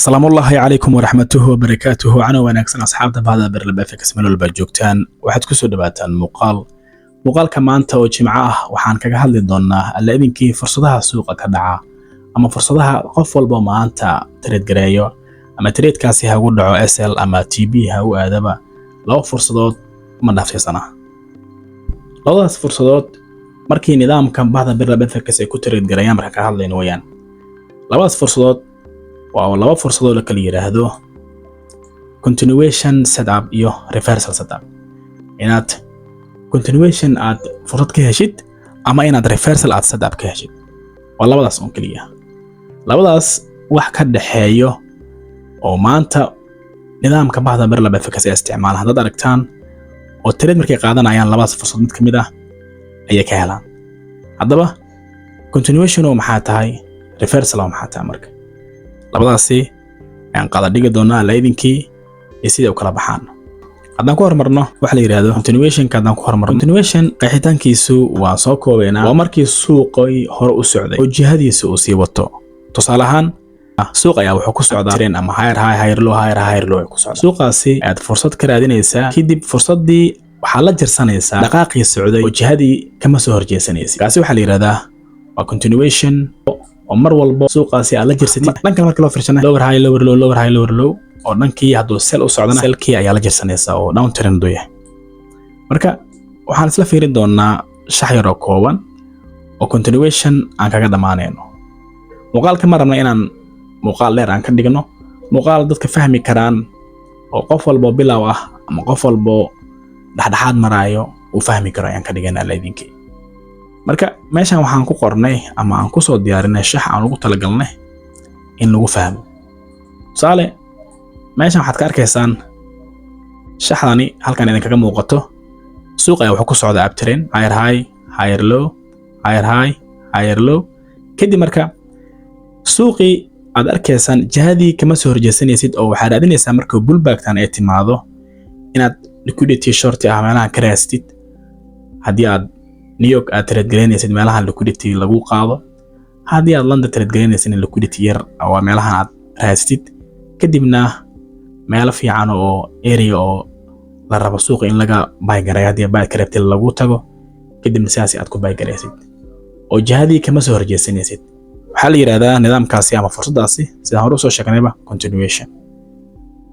Asalaamullaahi calaykum waraxmatuhu wabarakaatuhu. Cano wanaagsan, asxaabta bahda Berlabefx, meel walba joogtaan, waxaad kusoo dhawaataan muuqaal. Muuqaalka maanta oo Jimco ah waxaan kaga hadli doonaa, Alla idinkii, fursadaha suuqa ka dhaca ama fursadaha qof walba maanta trade gareeyo, ama tradekaasi ha ugu dhaco SL ama TP ha u aadaba. Laba fursadood ma dhaafsiisana. Labadaas fursadood markii nidaamka bahda Berlabefx ay ku trade gareeyaan marka ka hadlayno wayaan. Labadaas fursadood waa laba fursadood la kala yidhaahdo continuation setup iyo reversal setup. Inaad continuation aad fursad ka heshid ama inaad reversal aad setup ka heshid, waa labadaas un keliya. Labadaas wax ka dhexeeyo oo maanta nidaamka bahda Berlabefx ay isticmaala haddaad aragtaan oo trade markay qaadanayaan, labadaas fursad mid ka mid ah ayay ka helaan. Haddaba continuation oo maxaa tahay? Reversal oo maxaa tahay? Marka labadaasi ayaan qaada dhigi doonaa, Alla idinkii, iyo siday u kala baxaan. Haddaan ku horumarno waxa la yidhaahdo continuationka, haddaan ku horumarno continuation, qeexitaankiisu waa soo koobeynaa. Waa markii suuqay hore u socday oo jihadiisa uu sii wato. Tusaale ahaan, suuq ayaa wuxuu ku socdaa trend ama higher high, higher low, higher higher low ku socda. Suuqaasi ayaad fursad ka raadinaysaa. Kadib fursaddii waxaad la jirsanaysaa dhaqaaqii socday oo jihadii kama soo horjeesanaysid. Kaasi waxaa la yidhahdaa waa continuation, oo mar walbo suuqaasi aad la jirsatid. Dhankan marka loo fiirsana, lower high, lower low, lower high, lower low, oo dhankii hadduu sell u socdana, sellkii ayaa la jirsanaysaa oo down trend hadduu yahay. Marka waxaan isla fiirin doonaa shax yar oo kooban oo continuation aan kaga dhammaanayno. Muuqaalka ma rabna inaan muuqaal dheer aan ka dhigno, muuqaal dadka fahmi karaan oo qof walbo bilow ah ama qof walbo dhexdhexaad maraayo uu fahmi karo ayaan ka dhiganaa, Alla idinkii. Marka meeshan waxaan ku qornay ama aan kusoo diyaarinay shax aan ugu talagalnay in lagu fahmo. Tusaale, meeshan waxaad ka arkaysaan shaxdani halkan idinkaga muuqato. Suuq ayaa wuxuu ku socdaa uptrend, higher high, higher low, higher high, higher low. Kadib marka suuqii aad arkaysaan jihadii kama soo horjeesanaysid, oo waxaad raadinaysaa marka pullbacktan ay timaado inaad liquidity short ah meelahan ka raastid. Haddii aad New York aad trade garaynaysid, meelahan liquidity lagu qaado. Haddii aad London trade garaynaysid, in liquidity yar oo meelahan aad raastid. Kadibna meelo fiican oo area oo la rabo suuqa in laga buy gareeyo, haddii buy ka rabtid, lagu tago. Kadibna sidaas aad ku buy garaysid oo jihadii kama soo horjeesanaysid. Waxaa la yidhahdaa nidaamkaasi ama fursaddaasi, sidaan hore usoo sheegnayba, continuation.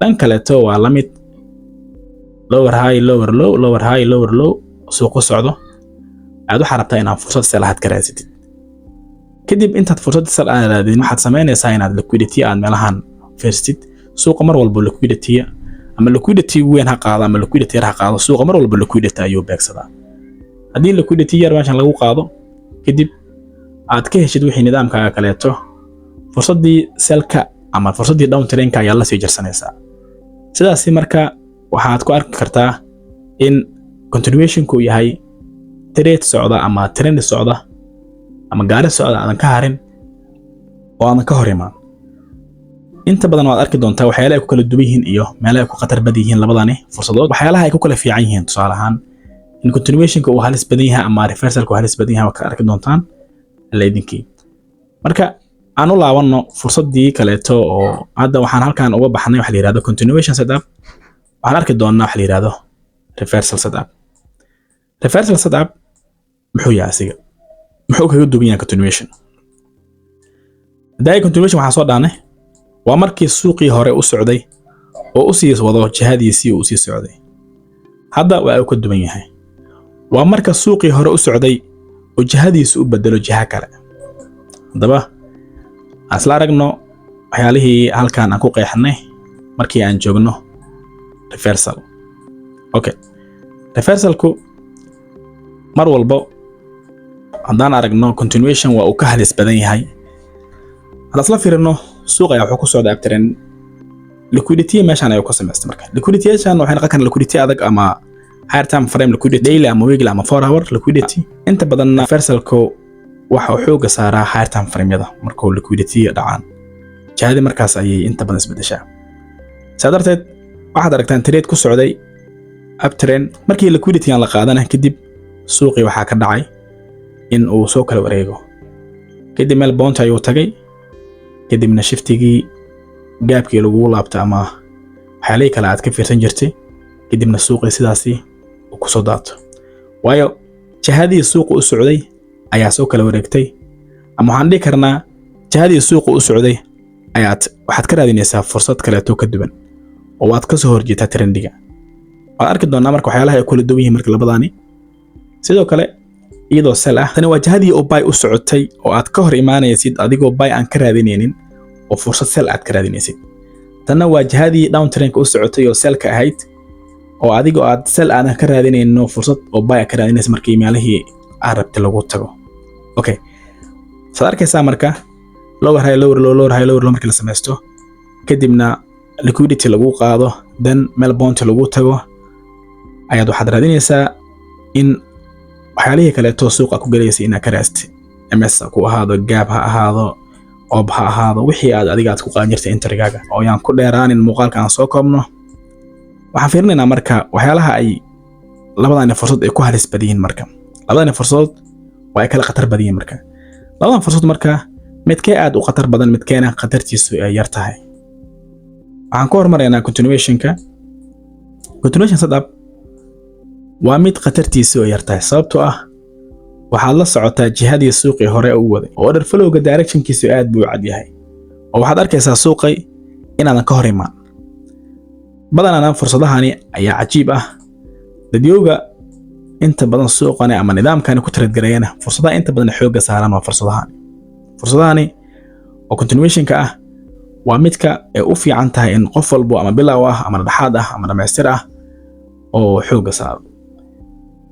Dhan kaleeto waa la mid: lower high, lower low, lower high, lower low suuqu socdo aad waxaa rabtaa inaad fursad sell aad ka raadsatid. Kadib intaad fursad sell aad raadin, waxaad samaynaysaa inaad liquidity aad meelahan fiirstid. Suuqa mar walba liquidity, ama liquidity weyn ha qaado ama liquidity yar ha qaado, suuqa mar walba liquidity ayuu beegsadaa. Haddii liquidity yar meeshan lagu qaado, kadib aad ka heshid wixii nidaamkaaga kaleeto, fursaddii sellka ama fursaddii down trendka ayaa la sii jirsanaysaa. Sidaasi marka waxaad ku arki kartaa in continuationku yahay trade socda ama trend socda ama gaari socda aadan ka harin oo aadan ka hor imaan. Inta badan waad arki doontaa waxyaalaha ay ku kala duwan yihiin iyo meelaha ay ku khatar badan yihiin labadani fursadood, waxyaalaha ay ku kala fiican yihiin. Tusaale ahaan, in continuationka uu halis badan yahay ama reversalka uu halis badan yahay waad ka arki doontaan, Alla idinkii. Marka aan u laabanno fursaddii kaleeto, oo hadda waxaan halkan uga baxnay waxa la yihahdo continuation setup. Waxaan arki doonnaa waxa la yihahdo reversal setup. Reversal setup muxuu yahay asiga? Muxuu kaga duwan yahay continuation? Hadaaga continuation waxaan soo dhaanay waa markii suuqii hore u socday oo u sii wado jihadiisii uu sii socday. Hadda waa uu ka duwan yahay. Waa marka suuqii hore u socday oo jihadiisu u bedelo jiha kale. Haddaba aan isla aragno waxyaalihii halkan aan ku qeexnay markii aan joogno reversal. Okay, reversalku mar walbo haddaan aragno continuation waa uu ka halis badan yahay. Haddaan isla fiirino, suuq ayaa wuxuu ku socda uptrend. Liquidity meeshaan ayuu ka samaystay. Marka liquidity-shan waxay noqon karaan liquidity adag ama higher time frame liquidity, daily ama weekly ama 4 hour liquidity. Inta badanna reversalku waxa uu xooga saaraa higher time frame-yada. Markuu liquidity dhacaan, jihadii markaas ayay inta badan isbedeshaa. Saa darteed waxaad aragtaan trade ku socday uptrend, markii liquidity aan la qaadana kadib, suuqii waxaa ka dhacay in uu soo kala wareego. Kadib meel point ayuu tagay, kadibna shiftigii Gapkii lagugu laabto ama waxyaalihii kale aad ka fiirsan jirtay, kadibna suuqii sidaasi uu kusoo daato, waayo jihadii suuqa u socday ayaa soo kala wareegtay. Ama waxaan dhihi karnaa, jihadii suuqa u socday ayaad waxaad ka raadinaysaa fursad kaleeto ka duwan oo waad ka soo horjeetaa trendiga. Waad arki doonaa marka waxyaalaha ay kula duwan yihiin marka labadaani. Sidoo kale, iyadoo sell ah, tani waa jihadii oo buy u socotay oo aad ka hor imaanaysid, adigoo buy aan ka raadinaynin oo fursad sell aad ka raadinaysid. Tanna waa jihadii down trendka u socotay oo sellka ahayd, oo adigoo aad sell aadan ka raadinayno, fursad oo buy ka raadinaysa markii meelihii aad rabtay lagu tago. Okay, saad arkaysaa marka, lower high, lower low, lower high, lower low markii la samaysto, kadibna liquidity lagu qaado, then meel point lagu tago, ayaad waxaad raadinaysaa in waxyaalihii kaleeto suuqa ku galaysa inaad ka raastay, MS ku ahaado, gap ha ahaado, OB ha ahaado, wixii aad adiga aad ku qaadan jirtay entrygaaga. Oo yaan ku dheeraanin muuqaalka, aan soo koobno. Waxaan fiirinaynaa marka waxyaalaha ay labadani fursad ay ku halis badan yihiin. Marka labadani fursadood waa ay kala khatar badan yihiin. Marka labadan fursad marka, midkee aad u khatar badan, midkeena khatartiisu ay yar tahay? Waxaan ku hormaraynaa continuationka. Continuation setup waa mid khatartiisu ay yar tahay, sababtoo ah waxaad la socotaa jihadii suuqii hore u waday, oo order flowga directionkiisu aad buu u cad yahay, oo waxaad arkaysaa suuqay inaadan ka hor imaan. Badanaana fursadahani ayaa cajiib ah. Dadyowga inta badan suuqani ama nidaamkani ku trade gareeyana, fursadaha inta badan xoogga saaran waa fursadahani. Fursadahani oo continuationka ah waa midka ay u fiican tahay in qof walbo ama bilow ah ama dhexaad ah ama dhamaystir ah oo xoogga saaro.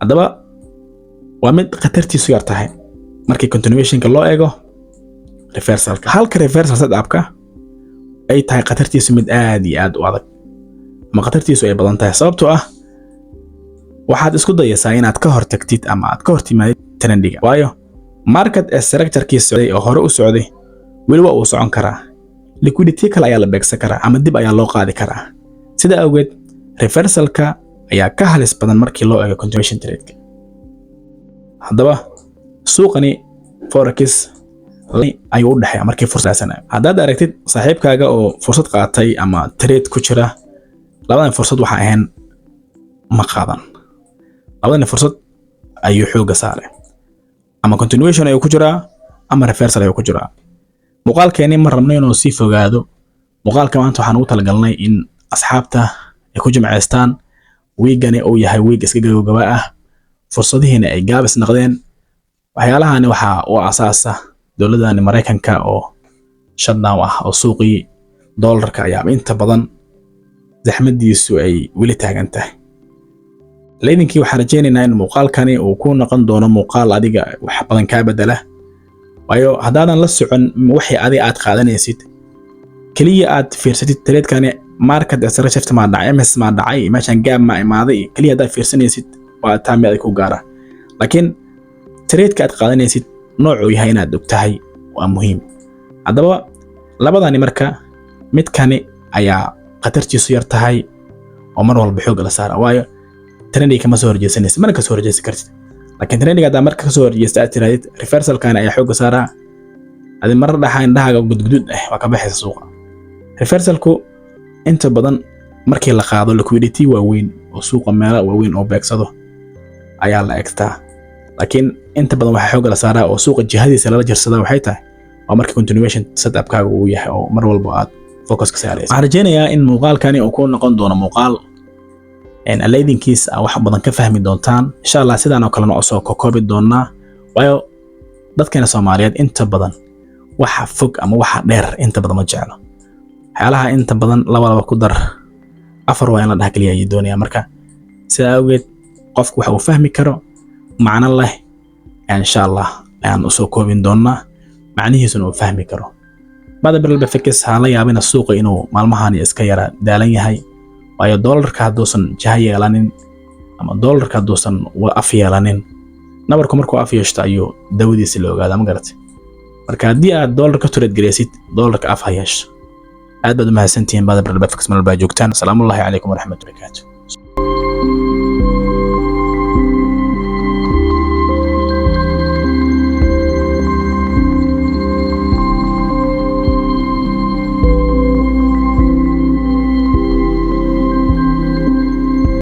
Haddaba waa mid khatartiisu yar tahay markii continuationka loo eego reversalka, halka reversal setupka ay tahay khatartiisu mid aad iyo aad u adag ama khatartiisu ay badan tahay, sababtoo ah waxaad isku dayaysaa inaad ka hortagtid ama aad ka hortimaadid trendiga, waayo market ee structurekii socday oo hore u socday weli waa uu socon karaa, liquidity kale ayaa la beegsan karaa ama dib ayaa loo qaadi karaa. Sida awgeed reversalka ayaa ka halis badan markii loo eego continuation trade. Haddaba suuqani forex ayuu u dhexeeya markii fursad raasanayo. Haddaad aragtid saaxiibkaaga oo fursad qaatay ama trade ku jira, labadan fursad waxa ahayn ma qaadan, labadan fursad ayuu xoogga saaray: ama continuation ayuu ku jiraa ama reversal ayuu ku jiraa. Muuqaalkeeni ma rabno inuu sii fogaado. Muuqaalka maanta waxaan ugu talagalnay in asxaabta ay ku jimceystaan. Wiigani uu yahay wiig iska gabagaba ah, fursadihiina ay gaabis noqdeen. Waxyaalahani waxaa u asaasa dowladani Maraykanka oo shutdown ah, oo suuqii doolarka ayaa inta badan zaxmadiisu ay weli taagan tahay. Laydinkii waxaan rajaynaynaa in muuqaalkani uu ku noqon doono muuqaal adiga wax badan kaa bedela, waayo haddaadan la socon wixii adiga aad qaadanaysid, keliya aad fiirsatid tradekani market structure maa dhacay, MS maa dhacay, meeshan gap maa imaaday, keliya haddaad fiirsanaysid, waa taa mid ku gaara. Laakiin tradeka aad qaadanaysid noocuu yahay inaad og tahay waa muhiim. Haddaba labadani marka, midkani ayaa khatartiisu yar tahay oo mar walba xoog la saara, waayo trendiga kama soo horjeesanaysid, mana ka soo horjeesan kartid. Laakiin trendiga haddaa marka kasoo horjeesta aad tirahdid reversalkani ayaa xoogga saaraa, adi marar dhaxa indhahaaga gudgudud ah waa ka baxaysa suuqa. Reversalku inta badan markii la qaado liquidity waaweyn oo suuqa meelo waaweyn oo beegsado ayaa la egtaa, laakiin inta badan waxaa xoogga la saaraa oo suuqa jihadiisa lala jirsadaa waxay tahay waa marka continuation setupkaaga uu yahay oo mar walba aad focus ka saaraysa. Waxaan rajaynayaa in muuqaalkani uu ku noqon doono muuqaal alaydinkiis aa wax badan ka fahmi doontaan, insha Allah. Sidaan oo kalena soo kokoobi doonaa, waayo dadkeena Soomaaliyeed inta badan waxa fog ama waxa dheer inta badan ma jeclo. Waxyaalaha inta badan laba laba ku dar afar waa in la dhaha keliya ayay doonayaan. Marka sidaa awgeed qofku waxa uu fahmi karo, macno leh, insha Allah ayaan usoo koobin doonaa, macnihiisuna uu fahmi karo. Bada Biralba Fix ha la yaabina suuqa inuu maalmahan iska yara daalan yahay, waayo doolarka hadduusan jaha yeelanin ama doolarka hadduusan af yeelanin, nabarku markuu af yeeshto ayuu dawadiisa la ogaada, ma garatay? Marka haddii aad doolar ka trade gareysid, doolarka af ha yeesho. Aad baad u mahadsantihiin. Bada Biralba Fix meel baa joogtaan. Asalaamullahi calaykum waraxmatu barakaatu.